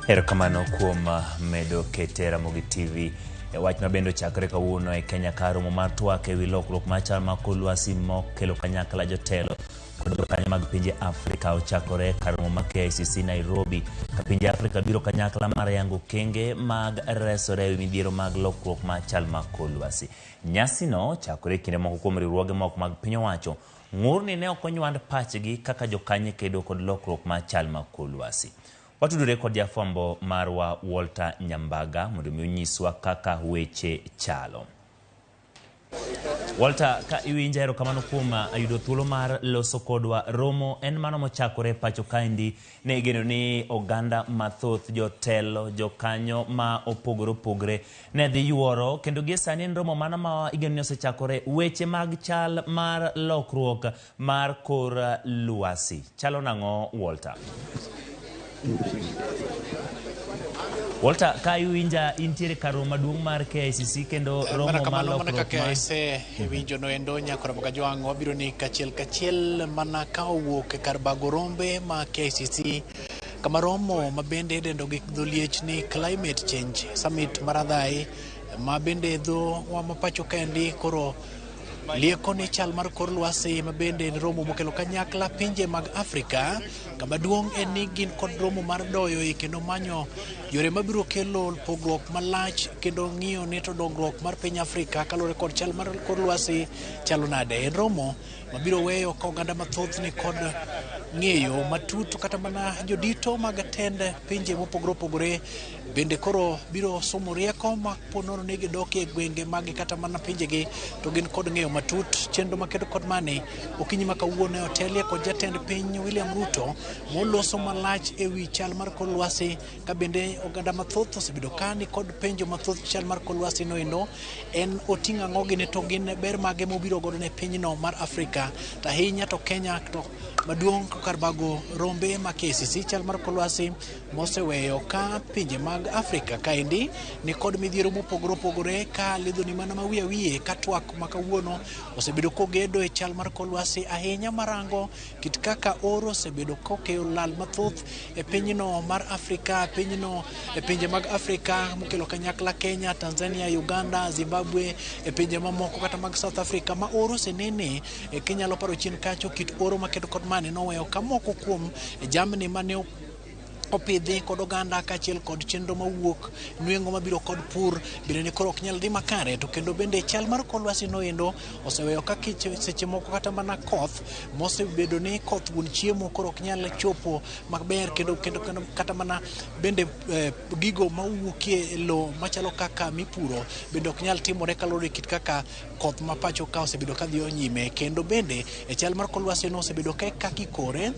Erokamano kuom medo kete Ramogi TV e wach ma bende ochakore kawuono e Kenya ka romo mar twak ewi lokruok mar chal mar kor lwasi mokelo kanyakla jotelo kod jokanyo mag pinje Afrika ochakore kar romo mar KICC Nairobi ka pinje Afrika biro kanyakla mar yango okenge mag resore ewi midhiero mag lokruok mar chal mar kor lwasi. Nyasino ochakore e kinde moko kuom riwruoge moko mag piny owacho ng'ur ni ne ok onywand pachgi kaka jokanyo kedo kod lokruok mar chal mar kor lwasi. Watudore kod jafwambo marwa Walter Nyambaga mondo mi onyiswa kaka weche chalo. Walter, ka iwinja erokamano kuom yudo thuolo mar loso kodwa. Romo en mano mochakore pacho kaendi ne igeno ni oganda mathoth, jotelo, jokanyo ma opogore opogore ne dhi yuoro kendo gie sani en romo mano ma igeno ni osechakore weche mag chal mar lokruok mar kor lwasi. Chalo nang'o Walter? Walter, ka iwinja intiere kar romo maduong' mar KICC kendo romo Mana mar kamano, mana lokruok kaka mar ise winjo noendo nyakora Kajwang' wabiro ni kachiel kachiel mana ka owuok e kar bago rombe ma KICC kama romo ma bende idendo gi dho liech ni Climate Change Summit mar Adhai ma bende dho wa ma pacho kaendi koro lieko ni chal mar kor lwasi ma bende en romo mokelo kanyakla pinje mag Afrika kama duong' en ni gin kod romo mar doyo e kendo manyo yore mabiro kelo pogruok malach kendo ng'iyo ni to dongruok mar piny Afrika kaluwore kod chal mar kor lwasi chalo nade. En romo mabiro weyo ka oganda mathoth ni kod ng'eyo matut kata mana jodito mag tend pinje mopogore opogore bende koro biro somo rieko ma po nono ni gidok e gwenge maggi kata mana pinjegi to gin kod ng'eyo matut. Chenro makedo kod mani okinyi ma kawuono e otelie kod jatend piny William Ruto moloso malach e wi chal mar kor lwasi ka bende oganda mathoth osebedo ka ni kod penjo mathoth chal mar kor lwasi noendo en oting'o ang'o gini to gin ber mage mobiro godo ne pinyno mar Afrika to ahinya to Kenya to maduong' kar bago rombe ma KCC chal mar kor lwasi moseweyo ka pinje mag Afrika kaendi ni kod midhiero mopogore opogore ka lidhoni mana ma wiye wiye ka twak ma kawuono osebedo kogedo e chal mar kor lwasi ahinya marango kit kaka oro osebedo kokeyo lal mathoth e pinyno mar Afrika, pinyno e pinje mag Afrika mokelo kanyakla Kenya, Tanzania, Uganda, Zimbabwe, e pinje mamoko kata mag South Africa ma oro osenene. Kinyalo paro chien kacho kit oro makedo kod mane noweyo ka moko kuom jamni mane opidhi kod oganda kaachiel kod chenro mawuok nweng'o mabiro kod pur bende ne koro ok nyal dhi makare. To kendo bende chal mar kor lwasi noendo oseweyo ka seche moko kata mana koth mosebedo ni koth wuon chiemo koro ok nyal chopo maber kendo kata mana bende gigo mawuokie e lowo machalo kaka mipuro bende ok nyal timore kaluwore kit kaka koth ma pacho ka osebedo ka dhi nyime. Kendo bende e chal mar kor lwasi no osebedo ka kikore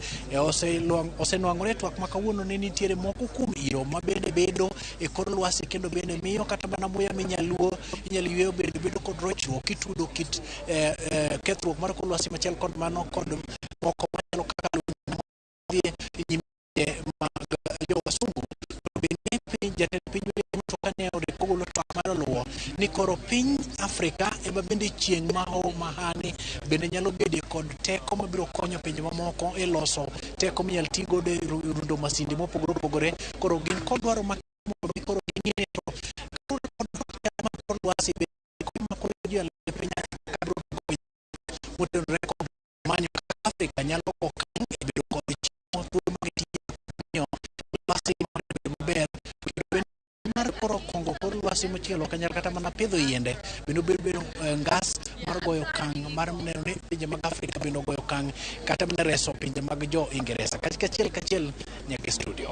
osenwang'ore twak ma kawuono ne nitiere moko kuom iro ma bende bedo e kor lwasi kendo bende miyo kata mana muya minyalo inyalo yweyo bende bedo kod rochruok kitudo kit kethruok mar kor lwasi machal kod mano kod moko machalo kaka dhi nyime mag jowasungu. To bende piny jatend piny William Ruto kane ogolo twak mar oluwo ni koro piny Afrika ema bende chieng' ma mahani bende nyalo bedo kod teko mabiro konyo pinje mamoko e loso teko minyal ti godo e rundo masinde mopogore opogore. Koro gin kod dwaro ma mondo koro ging'e ni to kaluwore kod mar kor lwasi bende mako ji e piny Afrika biro motenore kod manyo kaka Afrika nyalo okang' e bedo kod chiemo thuolo mag tiyo miyo lwasi mar bedo maber kendo bende mar koro kongo kor lwasi mochielo ok nyal kata mana pidho yiende bende obiro bedo ngas mar goyo okang' mar neno ni pinje mag Afrika bende ogoyo okang' kata mana reso pinje mag jo Ingeresa. Kachiel kachiel nyaka e studio.